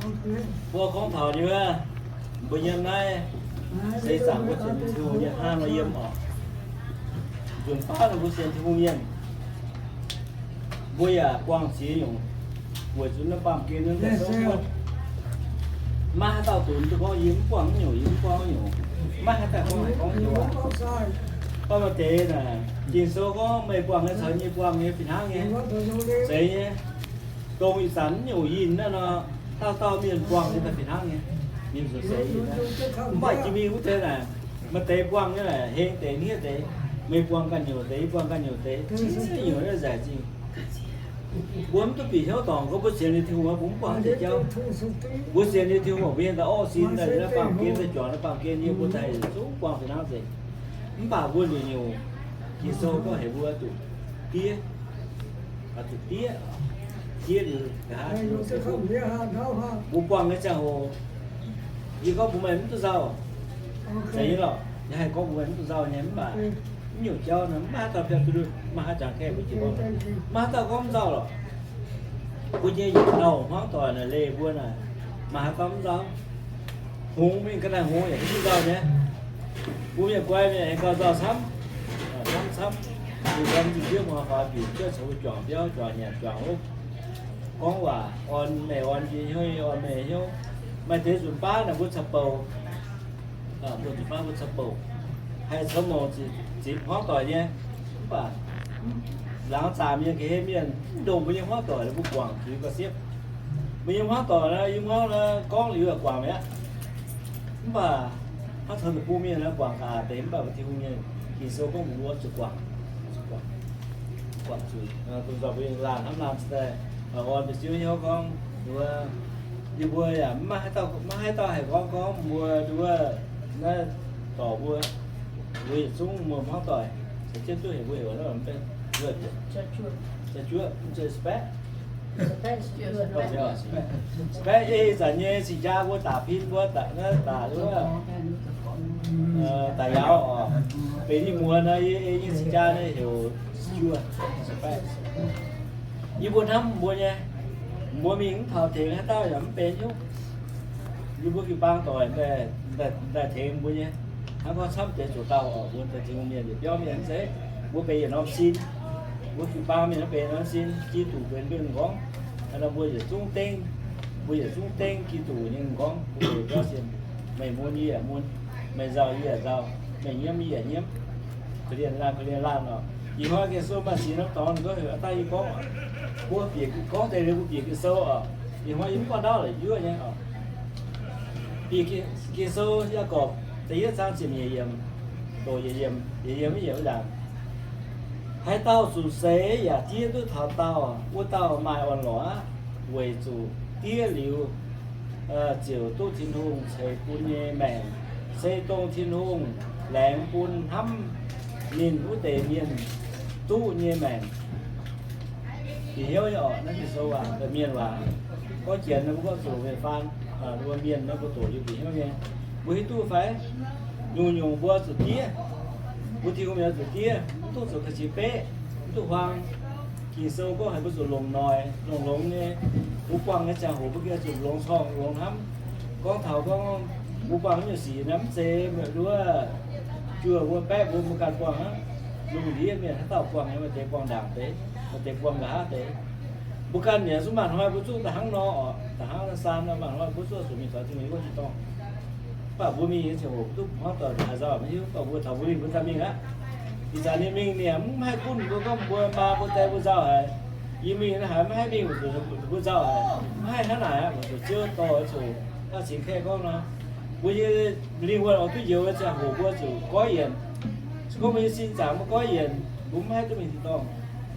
Mbuo gorngv taux nyei, mbuo yiem naaiv seix zaangc mbuo sienx Tin-Hungh nyei hnangv nor yiem oc. Nzunc baav nor mbuo sienx Tin-Hungh mienh, mbuo yaac buangh ziex nyungc, weic zuqc naaiv baamh gen naaiv daaih souv maiv haaix dauh dunx duqv gorngv yie mv buangh nyungc, yie mv buangh nyungc, maiv haaix dauh gorngv haic gorngv joux waac. Gorngv maaih deix naaic, Ging-Sou gorngv meih buangh nyei caux yie buangh nyei fih hnangv nyei, zeiz nyei. Dongh ih zanc nyungc yinh naaiv nor, dauh dauh mienh buangh nyei daaih fih hnangv nyei. Mienh zuqc seix yinh naaiv. Mv baac jiex mingh wuov deix naaic, maaih deix buangh nyei naaic heng deix hniev deix. Meih buangh ganh nyungc deix, yie buangh ganh nyungc deix, zinh nyungc naaiv nzaic zingh. Mbuo mv duqv bieqc hnyouv dorngc gorngv mbuo sienx liuz Tin-Hungh mbuo mv buangh deix jauv. Mbuo sienx liuz Tin-Hungh mbuo nyei daaih orqv sin daaih naaiv baamh gen daaih juangc naaiv baamh gen yie mbuo daaih zungv buangh fih hnangv nzengc. Mv baac mbuo nyungc-nyungc, Ging-Sou gorngv heuc mbuo zuqc diev, zuqc diev, diev liuz nqa'haav mbuo buangh nyei ziangh hoc, yie gorngv mbuox meih mv duqv nzauh. Zeiz nyei lorqc, yie haih gorngv mbuox meih mv duqv nzauh nyei, mv baac mv nyungc jauv nor mv maaih haaix dauh biauv duqv, mv maaih haaix jangx gaengh mbuo jiex gorngv, mv maaih haaix dauh gorngv mv nzauh lorqc. Mbuo nyei yietc dauh hmuangv doic naaic leih mbuo naaic, maaih haaix dauh mv nzauh? Hngongx mingh ga'naaiv hngongx yaac mv duqv nzauh nyei. Mbuo mienh guai mienh aengx gauh nzauh camv, camv camv. Mbuo gorngv mv nziex muoz faaux bieqc jienv caux mbuo juangc biauv, juangc nyanc, juangc hopv, gorngv waac orn meih orn yie, hnyouv yie orn meih hnyouv. Maaih deix nzunc baav naaic mbuo caux bouc, mbuo nzunc baav mbuo caux bouc, haih coux mouc zipc hmuangv doic nyei. Mv baac laangz zaanc mienh ga'hlen mienh mv ndongc mbuo nyei hmuangv doic, mbuo guangc zuiz gauh siepv. Mbuo nyei hmuangv doic naaiv, yie hmuangv naaiv gorngv liuz yaac guangc mi'aqv. Mv baac hnangv taux deic-bung mienh naaiv guangc ga'naaiv deix, mv baac mbuo Tin-Hungh nyei Ging-Sou gorngv mbuox mbuo zuqc guangc, guangc zuiz, dongh nzauh mbuo laanh hnamv laanh daaih, orn mbuo Ziouv hnyouv gorngv, yie mbuo yaac maiv haaix dauh, maiv haaix dauh haih gorngv gorngv mbuo nduov naaiv dorc mbuo, mbuo yietc zungv muoz hmuangv doic, caux jienv duqv heuc mbuo heuc Spatz, Spatz, ei zanc nyei cing-jaa mbuo daaih pin mbuo daaih, daaih wuov, daaih yaauv oc. Benx ih muonz nor, yie ei nyei cing-jaa naaiv heuc Spatz. Yie mbuo hnamv mbuo nyei, mbuo mingh mv taux tengx haaix dauh yaac mv benx hnyouv. Yie mbuo jiu-baang doic daaih tengx mbuo nyei, hnangv gorngv camv deix zuqc dauh oc, mbuo daaih Tin-Hungh mienh yietc biauv mienh mv zeiz, mbuo benx yietc norm sin. Mbuo jiu-baang mienh naaiv benx norm sin, Giduc benx mbuo nyei m'nqorngv. Hnangv nor mbuo yietc zungv dengv, mbuo yietc zungv dengv Giduc nyei m'nqorngv, mbuo yietc biauv sin. Meih mun yie yaac mun, meih nzauh yie yaac nzauh, meih nyiemv yie yaac nyiemv. Korv-lienh laanh, korv-lienh laanh oc. Ih hnoi Ging-Sou maaih sic norm dorngx ninh gorngv heuc aav dangh yie gorngv, mbuo bieqc gorngv deix liuz mbuo bieqc Ging-Sou oc. Ih hnoi yie mv buangh ndaauv la'bieiv yuov nyei oc. Bieqc Ging-Sou Yaagorpc da'yietv zaang ziepc nyeic yiemc, doqc yietc yiemc, yietc yiemc, yietc yiemc wuov ndaangc. Haaix dauh zuqc seix yaac diev duqv taux daauh, wuov dauh maaih orn-lorqc aqv, weic zuqc diev liuz ziouc duqv Tin-Hungh ceix bun nyei maengc, se dongh Tin-Hungh laengz bun hnamv ninh wuov deix mienh duqv nyei maengc. Bieqc hnyouv nyei oc, naaiv Ging-Sou waac, mienh waac. Gorngv janx mbuo gorngv zuqc mienh faan, mbuo mienh naaiv mbuo doqc liuz bieqc hnyouv nyei. Mbuo hiuv duqv fai? Nyungc-nyungc mbuo zuqc diev. Mbuo Tin-Hungh mienh zuqc diev, mv duqv zuqc ga'qiex beqv, mv duqv huaang. Ging-Sou gorngv haiz mbuo zuqc longc noic, longx-longx nyei. Mbuo buangh nyei ziangh hoc mbuo gengh zuqc longx corngh, longx hnamv. Gorngv taux gorngv mbuo buangh nyungc sic naaiv mv zeiz meih nduov juoh mbuo, baeqv mbuo, mbuo ganh buangh aqv. Lungh ndiev mienh haaix dauh buangh nyei, maaih deix buangh ndaangc deix, maaih deix buangh nqa'haav deix. Mbuo ganh mi'aqv, zungv maaih hnoi mbuo zungv da'hnangv nor oc, da'hnangv saan nor, maaih hnoi mbuo zungv zuqc mingh taux Tin-Hungh nyei wuov tin-dorngh. Mv baac mbuo mingh nyei ziangh hoc mv duqv hmuangv doic haaix nzauh maiv hiuv, mv baac mbuo taux mbuo mingh mbuo daaih mingh aqv. Ih zanc ninh mingh ninh mv haih gunv mbuo gorngv mbuo maa mbuo die mbuo nzauh haic. Yie mingh naaiv haiz maiv haih mingh weic zuqc mbuo nzauh haic, mv haih hnangv naaic aqv, weic zuqc Ziouv dorh oix zuqc daaih cingx kaeqv gorngv nor, mbuo nyei lingh wuonh oix duqv njoux nyei ziangh hoc mbuo zuqc goiv yienc. Se gorngv mbuo nyei sin zaangc maiv goiv yienc, mbuo mv haih duqv mingh tin-dorngh.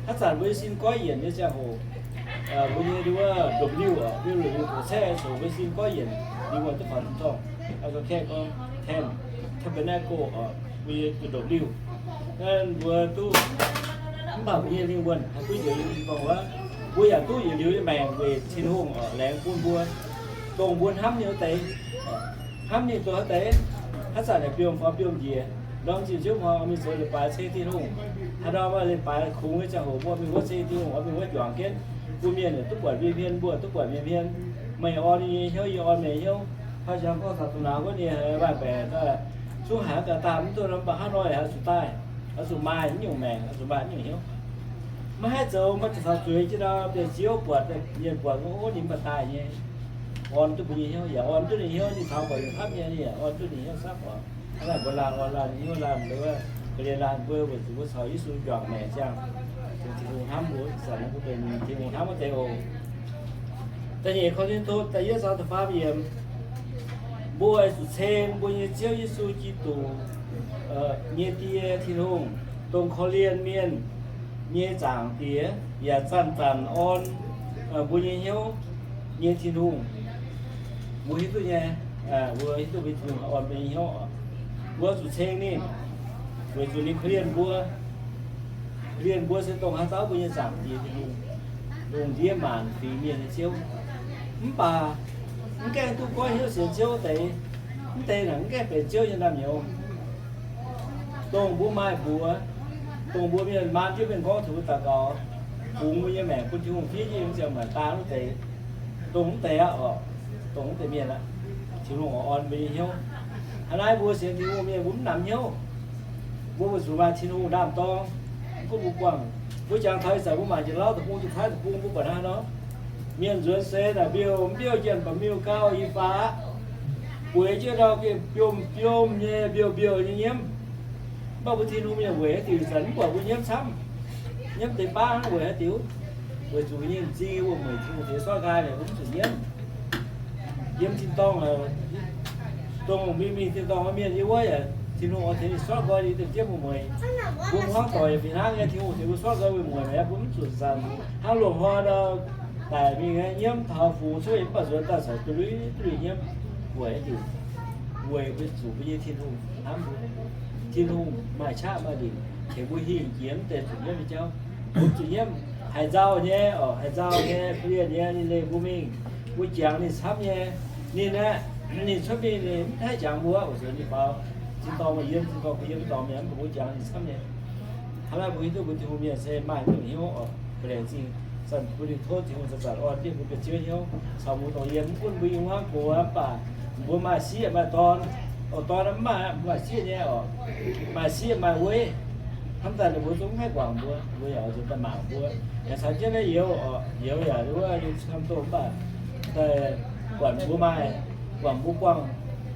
Haaix zanc mbuo nyei sin goiv yienc nyei ziangh hoc, mbuo nyei nduov ndopv-liuh, liuh liuh doqc caeqv coc mbuo nyei sin goiv yienc, lingh wuonh duqv faaux tin-dorngh. Kaeqv gorngv tent, tabernacle, mbuo nyei ndopv-liuh. Mbuo duqv, mv baac mbuo nyei lingh wuonh haih duqv njoux yiem tin-dorngh wuov, mbuo yaac duqv yietc liuz nyei maengc weic Tin-Hungh laengz bun mbuo, dongh mbuo hnamv nyei wuov deix. Hnamv ninh dongh haaix deix, haaix zanc yaac biomv faaux biomv njiec. Ndorm ziepc nziouv hnoi oix mingh zoux leiz-baaix ceng Tin-Hungh. Haaix ndorm leiz-baaix kungx nyei ziangh hoc mbuo mingh wuov ceng Tin-Hungh, oix mingh wuov juangc jienv. Bun mienh duqv buatc mbuo nyei hmien, mbuo duqv buatc mienh nyei hmien. Meih orn yie nyei hnyouv, yie orn meih nyei hnyouv. Hnangv jangx gorngv taux dongh naaiv wuov ninh haiz waac-baengc daaih, zungv haiz gaax daaih mv duqv nor, mv baac hnangv nor yaac oix zuqc daaih, oix zuqc maaih naaiv nyungc maengc, oix zuqc maaih naaiv nyungc hnyouv. Maiv haih zoux, maiv zuqc caux zueiz jienv nor, bieqc Ziouv buatc, mienh buatc gorngv, ov, ninh mv baac daaih nyei. Orn duqv mbuo nyei hnyouv, yaac orn duqv ninh hnyouv, ninh taux buatc yietc hnamv nyei, ninh yaac orn duqv ninh hnyouv sapv oc. Hnangv naaic mbuo laanh orn laanh hnyouv laanh, mbuo ga'ndiev laanh mbuo weic zuqc mbuo caux Yesu juangc maengc ziangh, Tin-Hungh hnamv mbuo, zanc mbuo benx Tin-Hungh hnamv wuov deix oc. Da'nyeic Ko^lin^to da'yietv zaang da'faam yiemc, mbuo oix zuqc ceng mbuo nyei Ziouv Yesu Giduc nyei Die Tin-Hungh, dongh korv-lienh mienh nyei Zaangc Diex, yaac zanc-zanc orn mbuo nyei hnyouv nyei Tin-Hungh. Mbuo hiuv duqv nyei, mbuo hiuv duqv mbuo nyei Tin-Hungh orn mbuo nyei hnyouv oc. Mbuo zuqc ceng ninh, weic zuqc ninh korv-lienh mbuo. Korv-lienh mbuo se dongh haaix dauh? Mbuo nyei Zaangc Diex Tin-Hungh, lungh ndiev maanc fingx mienh nyei Ziouv. Mv baac mv gaengh duqv goiv hnyouv sienx Ziouv deix, mv deix naaic mv gaengh benx Ziouv nyei naamh nyouz. Dongh mbuo maaih mbuox, dongh mbuo mienh maan jienv mingh gorngv taux mbuo daux gaux, bungx mbuo nyei maengc bun Tin-Hungh fiev jienv yiem ziangh maanc daan wuov deix, dongh mv deix aqv oc. Dongh mv deix mienh aqv, Tin-Hungh oix orn mbuo nyei hnyouv. Hnangv naaiv mbuo sienx Tin-Hungh mienh mbuo mv namx hnyouv. Mbuo weic zuqc maaih Tin-Hungh ndaam-dorng gunv mbuo buangh. Mbuo jangx taux ih zanc mbuo mangc Janx-Lauv deic-bung, Janx-Taiv deic-bung, mbuo buatc hnangv nor, mienh nzuonx seix naaic mbiouh mbiouh, janx-baac miuh gauh i faaux aqv. Bueix jienv ndau gengh biomv biomv nyei, mbiouh mbiouh nyei nyiemv. Mv baac mbuo Tin-Hungh mienh weic haaix diuc zanc mv buatc mbuo nyiemv camv, nyiemv deix baav? Weic haaix diuc? Weic zuqc nyei m'zing wuom-mueic Tin-Hungh tengx sortv nqaai, mbuo mv zuqc nyiemv. Yiem tin-dorngh, dongh mingh mingh tin-dorngh mienh yiem wuov yaac Tin-Hungh oix tengx ninh sortv nqoi ninh diemv wuom-mueic. Mbuo hmuangv doic yaac fih hnangv nyei, Tin-Hungh tengx mbuo sortv nqoi wuom-mueic, mbuo mv zuqc zanc hnangv loz-hnoi nor, daic mingh nyiemv taux fungx cuotv mv baac nzuonx daaih caux duqv lui duqv lui nyiemv. Weic haaix diuc? Weic zuqc mbuo nyei Tin-Hungh hnamv mbuo. Tin-Hungh maaih qaqv maaih lingc, tengx mbuo hingh jiex mv deix zuqc nyiemv nyei jauv. Mbuo zuqc nyiemv, haaix nzauh nyei oc, haaix nzauh nyei, korv-lienh nyei, ninh leih mbuo mingh, mbuo jangx ninh camv nyei. Ninh aeqv, ninh cuotv mingh ninh mv haih jangx mbuo, weic zuqc ninh faaux tin-dorngh yiem, tin-dorngh yiem dorngx mi'aqv, mv baac mbuo jangx ninh camv nyei. Hnangv naaiv mbuo hiuv duqv mbuo Tin-Hungh mienh se maaih naaiv nyungc hnyouv oc, ga'naaic zingh. Zanc mbuo ninh tov Tin-Hungh zanc-zanc orn jienv mbuo ganh Ziouv hnyouv caux mbuo dongh yiem, mv gunv mbuo yiem hmuangv gox mv baac mbuo maaih sieqv maaih dorn. Oc, dorn mv maaih, maaih sieqv nyei oc. Maaih sieqv maaih weiv. Hnamv daaih ninh mbuo zungv mv haih guangc mbuo, mbuo yaac oix zuqc daaih mangc mbuo. Yaac caux jienv naaiv youz oc, youz yaac wuov yiem camv doh mv baac daaih buatc mbuo maaih, buatc mbuo buangh,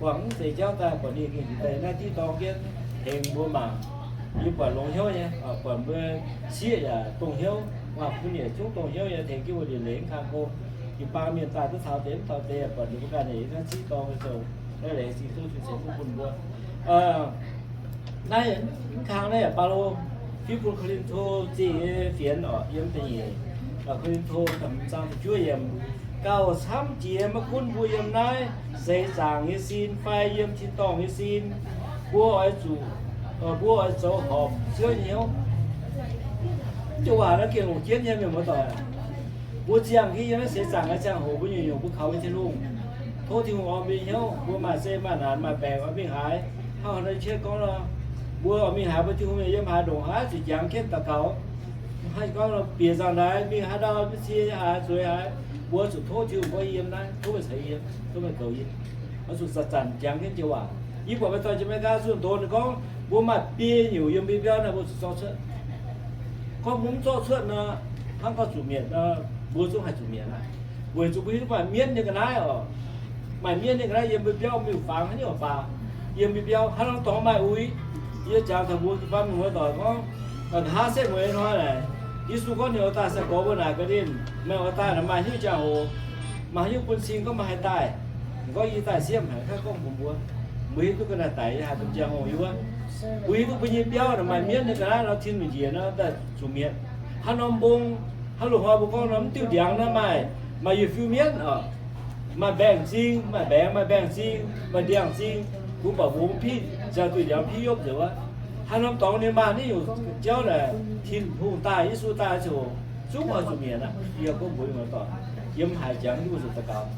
buangh mv deix jauv daaih buatc ninh gengh daaih naaiv diqv dorng jienv tengx mbuo mangc. Yie buatc longx hnyouv nyei, buatc mbuo sieqv yaac dongh hnyouv, waac-fun yietc zungv dongh hnyouv nyei, tengx jienv mbuo liuc leiz mv kang go. Jiu-baang mienh daaih duqv taux deix mv taux deix, buatc ninh mbuo ganh nyei naaiv diqv dorng nyei zoux, naaiv leiz zingh duqv Tin-Hungh bun mbuo. Naaiv mv kang naaiv yaac Baulo fiev bun Ko^lin^to zingh nyei fienx oc, yiem da'nyeic Ko^lin^to da'hmz zaang da'juov yiemc. Gauh camv jiex maiv gunv mbuo yiem naaiv seix zaangc nyei sin fai yiem tin-dorngh nyei sin, mbuo oix zuqc, mbuo oix zoux horpc Ziouv nyei hnyouv. Mv joux waac naaiv gengh longc jienv nyei, mienh muoz-doic. Mbuo ziangh jienv yiem naaiv seix zaangc nyei ziangh hoc, mbuo nyungc-nyungc mbuo kaux nyei Tin-Hungh, tov Tin-Hungh orn mbuo nyei hnyouv. Mbuo maaih zei maaih naanc maaih baengc oix mingh haaix, hnangv nor cie gorngv nor, mbuo oix mingh haaix, mbuo Tin-Hungh yiem haaix, ndongc haaix zuqc jangx jienv daux gaux. Hnangv gorngv nor, bieqc nzangc-naaic mingh haaix ndau, mv cie haaix, zueiz haaix, mbuo zuqc tov Tin-Hungh gorngv yiem naaiv, tov meih caux yie, tov meih goux yie. Oix zuqc zanc-zanc jangx jienv joux waac. Yie buatc meih dorh jiex America zunh doz ninh gorngv, mbuo maaih biei nyungc yiem mbuo biauv naaiv mbuo zuqc zorqv cuotv. Gorngv mbuo mv zorqv cuotv nor, hnangv gorngv zuqc mietc nor, mbuo zungv haih zuqc mietc aqv. Weic zuqc mbuo hiuv duqv maaih mienv nyei ga'naaiv oc. Maaih mienv nyei ga'naaiv yiem mbuo biauv, mingh fangx haaix nyungc baac yiem mbuo biauv hnangv nor dorngx maaih uix. Yie jangx taux mbuo jiu-baang mienh muoz-doic gorngv, nqa'haav setv mueiz hnoi naaic, Yesu gorngv ninh oix daaih sai-gorx mbuo naaic ga'ndiev, meih oix daaih naaic maaih haaix nyungc jangx-hoc, maaih haaix nyungc bun cing gorngv meih haih daaih. Ninh gorngv yie daaih sieqv, haiz ganh gorngv mbuox mbuo, mbuo hiuv duqv ga'naaiv daic yie haih bun jangx-hoc yie wuov. Mbuo hiuv duqv mbuo nyei biauv naaic maaih mienv nyei ga'naaiv nor, tin lungh njiec nor daaih zuqc mietc. Hnangv nor mbong, hnangv loz-hnoi mbuo gorngv nor mv diuh ndiangx nor maaih, maaih yietc fiuv mienv oc. Maaih mbaengx-zing, maaih mbaengx, maaih mbaengx-zing, maaih ndiangx-zing. Mbuo buatc mbuo piv ziangh duih ndiangx piv yopv nzengc wuov. Hnangv norm dorngx ninh maaih naaiv nyungc jauv naaic, Tin-Hungh daaih, Yesu daaih ziangh hoc zungv oix zuqc mietc aqv. Yie gorngv mbuox mienh muoz-doic, yiem haaix jangx yie mbuo zuqc daux gaux.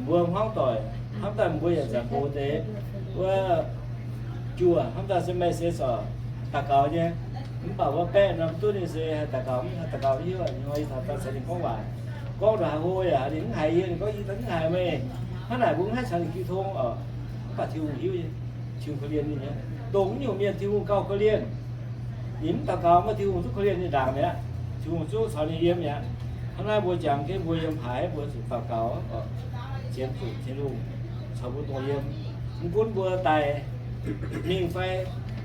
Mbuo hmuangv doic hnamv daaih mbuo yaac nzangc gox deix wuov juoh, hnamv daaih se meih se corc daux gaux nyei. Mv baac wuov baeqv norm duqv ninh se haih daux gaux, mv haih daux gaux hiuv, hnoi yie taux daaih caux ninh gorngv waac. Gorngv ndongc haaix hlo yaac ninh mv haiz yie, ninh gorngv yie mv haiz meih. Hnangv naaic mbuo mv haih caux ninh jiu tong oc. Mv baac Tin-Hungh hiuv nyei, Tin-Hungh korv-lienh ninh nyei. Dongh wuov nyungc mienh Tin-Hungh gauh korv-lienh. Ninh mv daux gaux, mv baac Tin-Hungh zungv korv-lienh ninh ndaangc mi'aqv. Tin-Hungh zungv caux ninh yiem mi'aqv. Hnangv naaic mbuo jangx jienv mbuo yiem haaix mbuo zuqc daux gaux, zienx zuqc Tin-Hungh caux mbuo dongh yiem. Mv gunv mbuo daic mingh fai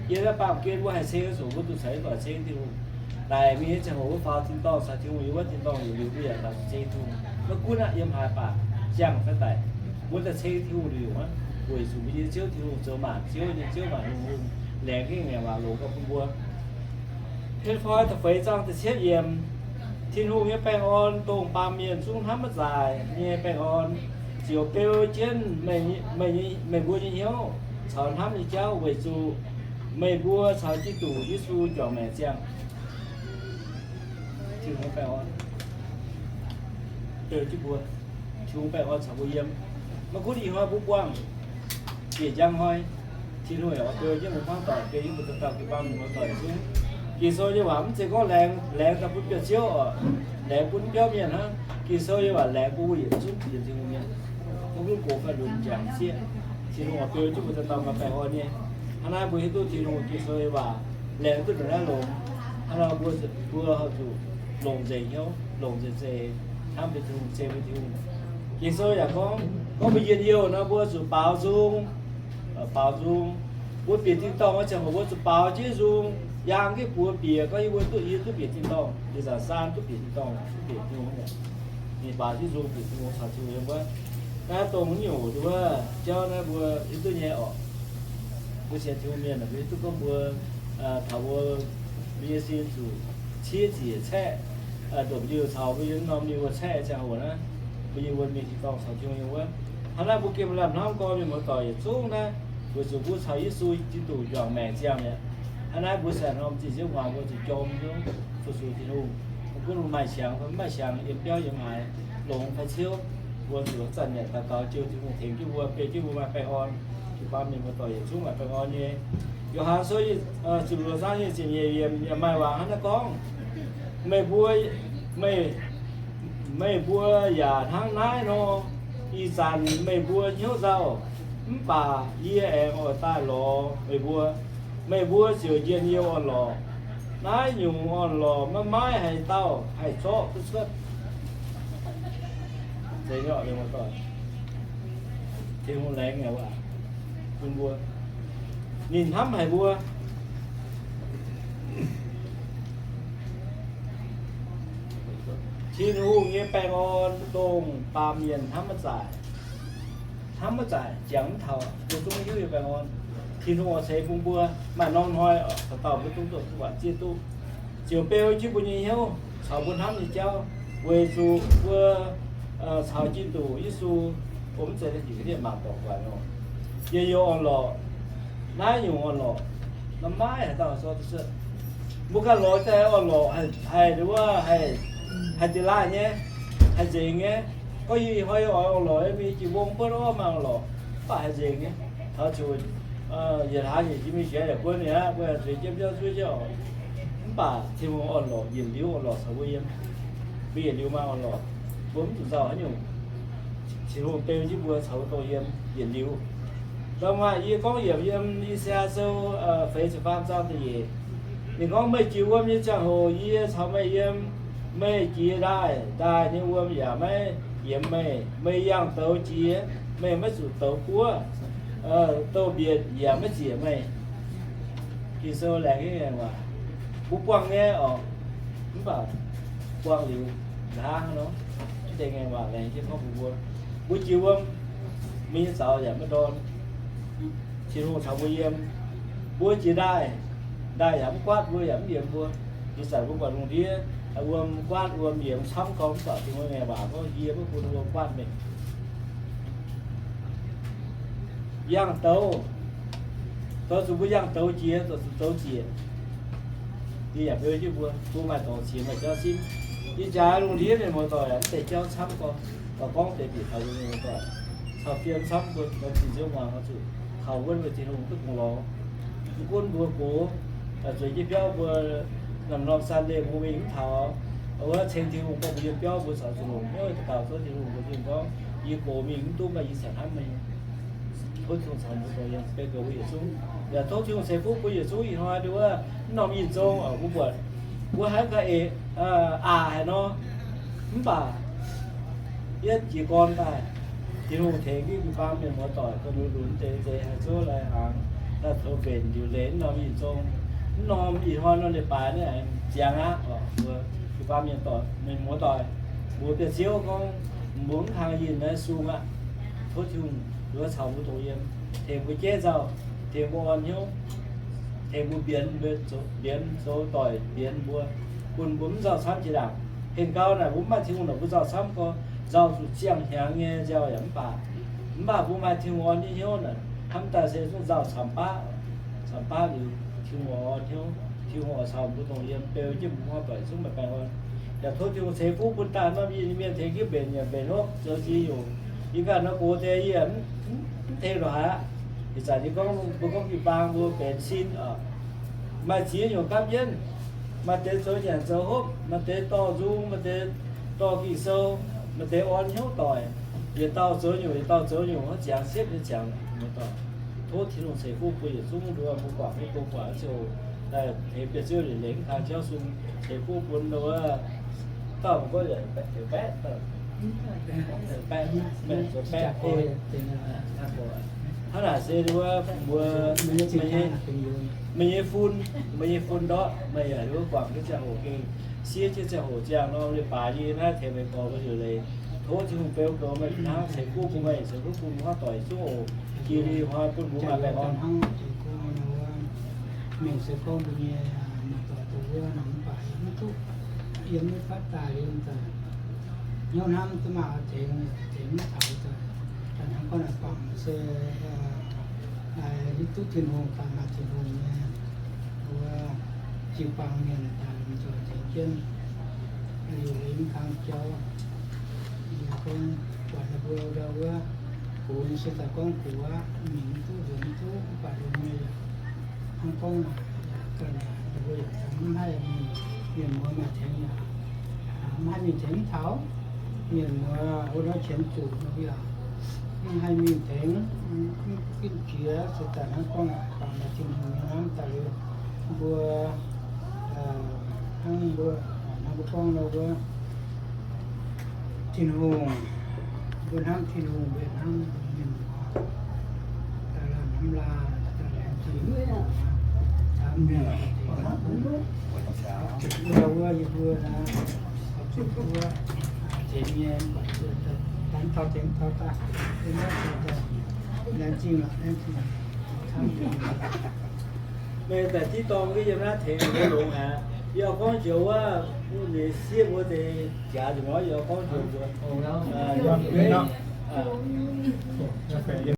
yiem naaiv baamh gen mbuo haih ceng zuqc, mbuo duqv caux yiem doic ceng Tin-Hungh. Daic mingh nyei ziangh hoc mbuo faaux tin-dorngh caux Tin-Hungh yiem wuov tin-dorngh liuz, mbuo yaac laengz zingh ceng Tin-Hungh. Maiv gunv aqv, yiem haaix baac, ziangh fai daic, mbuo daaih ceng Tin-Hungh liuz aqv, weic zuqc mbuo nyei Ziouv Tin-Hungh zoux maanc Ziouv nyei Ziouv, maanc lungh lungh, laengz gengh ngaengc waac longx gauh bun mbuo. Henv Fai da'feix zaang da'cietv yiemc. Tin-Hungh nyei baengh orn dongh baamh mienh zungv hnamv maiv zaaic nyei baengh orn ziouc beu jienv meih, meih mbuo nyei hnyouv caux hnamv nyei jauv weic zuqc meih mbuo caux Giduc Yesu juangc maengc ziangh. Tin-Hungh baengh orn beu jienv mbuo. Tin-Hungh baengh orn caux mbuo yiem. Maiv gunv ih hnoi mbuo buangh bieqc njang hnoi, Tin-Hungh yaac oix beu jienv mbuo hmuangv doic, beu jienv mbuo dauh dauh jiu-baang mienh muoz-doic zungv. Ging-Sou nyei waac mv zeiz gorngv laengz, laengz daaih bun biauv-ziouv oc, laengz bun biauv mienh hnangv. Ging-Sou nyei waac laengz bun mbuo yietc zungv ziex Tin-Hungh mienh. Maiv gunv gox fai lunx, jangc sieqv, Tin-Hungh oix beu jienv mbuo dauh dauh maaih baengh orn nyei. Hnangv naaiv mbuo hiuv duqv Tin-Hungh Ging-Sou nyei waac laengz duqv ndongc naaiv longx. Hnangv naaiv mbuo, mbuo zuqc longc nzengc hnyouv, longc nzengc zeiz hnamv mbuo Tin-Hungh, ceng mbuo Tin-Hungh. Ging-Sou yaac gorngv, gorngv mbuo njien-youh nor mbuo zuqc baaux nzung, baaux nzung. Mbuo bieqc tin-dorngh wuov ziangh hoc mbuo zuqc baaux jienv nzung, yangh jienv buoz bieqc, gorngv yie mbuo duqv, yie duqv bieqc tin-dorngh, yie zanc saan duqv bieqc tin-dorngh, duqv bieqc Tin-Hungh. Ninh baaux jienv nzung bieqc Tin-Hungh caux Tin-Hungh yiem wuov. Naaiv dongh wuov nyungc wuov jauv naaiv mbuo hiuv duqv nyei oc. Mbuo sienx Tin-Hungh mienh mbuo hiuv duqv gorngv mbuo taux mbuo, mbuo nyei sin zuqc ciev ziec caeqv, ndomh liuh caux mbuo yiem norm liuh wuov caeqv ziangh hoc naaiv, mbuo yiem wuonh mingh tin-dorngh caux Tin-Hungh yiem wuov. Hnangv naaiv mbuo gengh maaih lamh hnamv gorn mienh muoz-doic yietc zungv naaiv, weic zuqc mbuo caux Yesu Giduc juangc maengc ziangh mi'aqv. Hnangv naaiv mbuo se norm zinh nziouv hmuangx mbuo zuqc jorm nzung fu-sux Tin-Hungh. Mv gunv mbuo maaih siangx fai mv maaih siangx, yiem biauv yiem haaix, longx fai ciouv, mbuo zuqc zanc-zanc daux gaux jouh Tin-Hungh tengx jienv mbuo, beu jienv mbuo maaih baengh orn. Jiu-baang mienh muoz-doic yietc zungv maaih baengh orn nyei. Yo^han Sou ziepc luoqc zaang nyic ziepc nyeic yiemc yaac maaih waac hnangv naaiv gorngv, meih mbuo, meih, meih mbuo yaac hnangv naaiv nor. Ih zanc meih mbuo hnyouv nzauh, mv baac yie aengx oix daaih lorz meih mbuo. Meih mbuo ziouc njien-youh orn-lorqc. Naaiv nyungc orn-lorqc maiv maaih haaix dauh haih zorqv duqv cuotv. Zeiz nyei, mienh muoz-doic. Tin-Hungh laengz ngaengc waac bun mbuo. Ninh hnamv haic mbuo. Tin-Hungh nyei baengh orn dongh baamh mienh hnamv maiv zaaic. Hnamv maiv zaaic, jangx mv taux, mbuo zungv hiuv nyei baengh orn. Tin-Hungh oix ceix bun mbuo maaih norm hnoi, dauh dauh mbuo zungv duqv buatc zieqv duqv, ziouc beu jienv mbuo nyei hnyouv caux mbuo hnamv nyei jauv, weic zuqc mbuo caux Giduc Yesu, mbuo mv zeiz naaiv njiec ga'ndiev mangc dorngc guaix nor. Yie yiem orn-lorqc, naaiv nyungc orn-lorqc, maiv maaih haaix dauh zorqv duqv cuotv. Mbuo ganh lorz daaih orn-lorqc haih, haih wuov, haih dingh laaih nyei, haih nzengc nyei. Gorngv yie ih hnoi yie oix orn-lorqc, mingh jiex mbong buonv orv maaih orn-lorqc, mv baac haih nzengc nyei. Taux ziouc yietc hlaax nyeic jiex mingh jiex yaac buonv mi'aqv, mbuo zueiz jienv biauv zuov jienv oc. Mv baac Tin-Hungh orn-lorqc, yietc liuz orn-lorqc caux mbuo yiem. Mbuo yietc liuz maaih orn-lorqc, mbuo mv zuqc nzauh haaix nyungc. Tin-Hungh beu jienv mbuo caux mbuo dongh yiem yietc liuz. Dongh maaih yie gorngv yiem, yiem I^saa^yaa Sou feix ziepc faam zaang da'nyeic. Ninh gorngv, meih jiex wuom nyei ziangh hoc yie caux meih yiem. Meih jiex ndaaih, ndaaih nyei wuom yaac maiv yiemx meih. Meih yangh douz jiex, meih maiv zuqc douz buov. Douz-mbietc yaac maiv ziec meih. Ging-Sou laengz nyei waac, mbuo buangh nyei oc, mv baac buangh liuz nqa'haav hnangv nor, mv deix ngaengc waac laengz jienv gorngv mbuox mbuo. Mbuo jiex wuom, mingh nyei zaux yaac maiv ndorn. Tin-Hungh caux mbuo yiem. Mbuo jiex ndaaih, ndaaih yaac mv guaatv mbuo yaac mv yiemx mbuo. Ih zanc mbuo buatc lungh ndiev wuom guaatv wuom yiemx camv gorngv, mv baac Tin-Hungh nyei waac gorngv, yie maiv bun wuom guaatv meih. Yangh douz, zoux zuqc mbuo yangh douz jiex, zoux zuqc douz ziec. Yie yaac beu jienv mbuo, mbuo maaih dorngx qiex maaih jauv simv. Ih jaax lungh ndiev mienh muoz-doic mv deix jauv camv gorngv, gorngv deix bieqc taux mbuo mienh muoz-doic caux fiem camv, mbuo norm zinh nziouv hmuangx oix zuqc kaux wuonv mbuo Tin-Hungh duqv bungx lorz. Mv gunv mbuo gox zueiz jienv biauv, mbuo norm-norm Sunday mbuo mingh mv taux, Wuov ceng Tin-Hungh gorngv mbuo yiem biauv mbuo caux zuqc longc hnyouv daux gaux tov Tin-Hungh mbuo Tin-Hungh gorngv, yie gox mingh mv duqv, mv baac yie caux hnamv meih. Tov Tin-Hungh caux mbuo dongh yiem, beu gux mbuo yietc zungv. Yaac tov Tin-Hungh ceix fuqv bun yietc zungv ih hnoi nduov wuov norm yinh zong oc, mbuo buatc mbuo haiz ga'eix aqc haic nor, mv baac yie jiez gorn daaih, Tin-Hungh tengx jienv jiu-baang mienh muoz-doic ga'nduqc lunx deix deix haih zouv lai hnaangx, daaih tov mbenc liuc leiz norm yinh zong. Mv norm ih hnoi norm leiz-baaix naaiv ziangx aqv oc, mbuo jiu-baang mienh doic, mienh muoz-doic, mbuo biauv-ziouv gorngv mbuo mv kang yinh naaiv sung aqv. Tov Tin-Hungh nduov caux mbuo dongh yiem, tengx mbuo jeiv nzauh, tengx mbuo orn hnyouv, tengx mbuo mbienx, mbienx zoux doic mbienx mbuo, bun mbuo mv nzauh camv jiex ndaangc. Hengx gau naaic mbuo mv maaih Tin-Hungh naaic mbuo nzauh camv gorx, nzauh zuqc ziangh hnyangx nyei nziaaux yaac mv baac, mv baac mbuo maaih Tin-Hungh orn nyei hnyouv naaic, hnamv daaih se zungv nzauh camv baav, camv baav liuz Tin-Hungh orn hnyouv, Tin-Hungh oix caux mbuo dongh yiem, beu jienv mbuo muoz-doic zungv maaih baengh orn. Yaac tov Tin-Hungh ceix fuqv bun daaih norm yinh nyei mienh tengx jienv mbenc yaac mbenc hopv zoux ziex nyungc. Yie ganh nor gox deix yie mv tengx lorqc haic aqv. Ih zanc yie gorngv mbuo gorngv jiu-baang mbuo benx sin oc, maaih ziex nyungc gapv jienv. Maaih deix zoux nyanc zoux hopv, maaih deix dorh nzung, maaih deix dorh Ging-Sou, maaih deix orn hnyouv doic. Yietc dauh zoux nyungc, yietc dauh zoux nyungc, ziangx siepv nyei ziangx muoz-doic. Tov Tin-Hungh ceix fuqv bun yietc zungv nduov mbuo guangc nyei, mbuo guangc ziouc daaih tengx biauv-ziouv liuc leiz mv kang jauv sung ceix fuqv bun nduov dauh mbuo gorngv baeqv, baeqv, baeqv, baeqv, baeqv. Hnangv naaic se nduov mbuo, meih nyei fun, meih nyei fun ndortv meih yaac nduov guangc jienv ziangh hoc gengh siev jienv ziangh hoc ziangh nor, leiz-baaix yie naaiv tengx meih gorx mbuo liuc leiz. Tov Tin-Hungh beu goux meih hnangv, ceix fuqv bun meih, ceix fuqv bun muoz-doic zungv oc. Jiex liuz hnoi bun mbuo maaih baengh orn. Mienh se gorngv mbuo nyei muoz-doic dongh wuov nor mv baac yie mv duqv, yie mv fatv daaih liuz daaih hnyouv hnamv duqv maaih tengx, tengx mv taux daaih. Daaih hnangv gorngv naaic guangc se hiuv duqv Tin-Hungh, daaih maaih Tin-Hungh nyei wuov jiu-baang mienh daaih lomh nzoih tengx jienv liuc leiz mv kang jauv. Yie gorngv buatc ninh mbuo ndau wuov, gox nyei se daaih gorngv gox aqv, mingh mv duqv nzuonx mv duqv, mv baac longx nyei yaac hnangv gorngv naaic yaac ganh yaac ninh mbuo yaac mv haih mingh, mienh muoz maaih tengx yaac mv haih mingh tengx mv taux. Mienh muoz wuov ndortv qiemx zuqc nor yaac mv haih mingh tengx, mv ginv jiex. Se daaih hnangv gorngv naaic, baac maaih Tin-Hungh nyei hnamv daaih liuz, mbuo hnangv mbuo, hnangv mbuo gorngv nor wuov, Tin-Hungh, mbuo hnamv Tin-Hungh mbuo hnamv mienh muoz, daaih laanh hnamv laanh, daaih laengz zingh, hnamv mienh, wuov, yie mbuo naaiv, zuqc mbuo tengx nyei, taux tengx taux daaih, laengz zingh, laengz zingh. Meih daaih div dorng yiem naaiv tengx mbuo longx aqv. Yie gorngv njoux wuov, ninh siev mbuo deix jaax nzunc nor, yie gorngv njoux mbuo.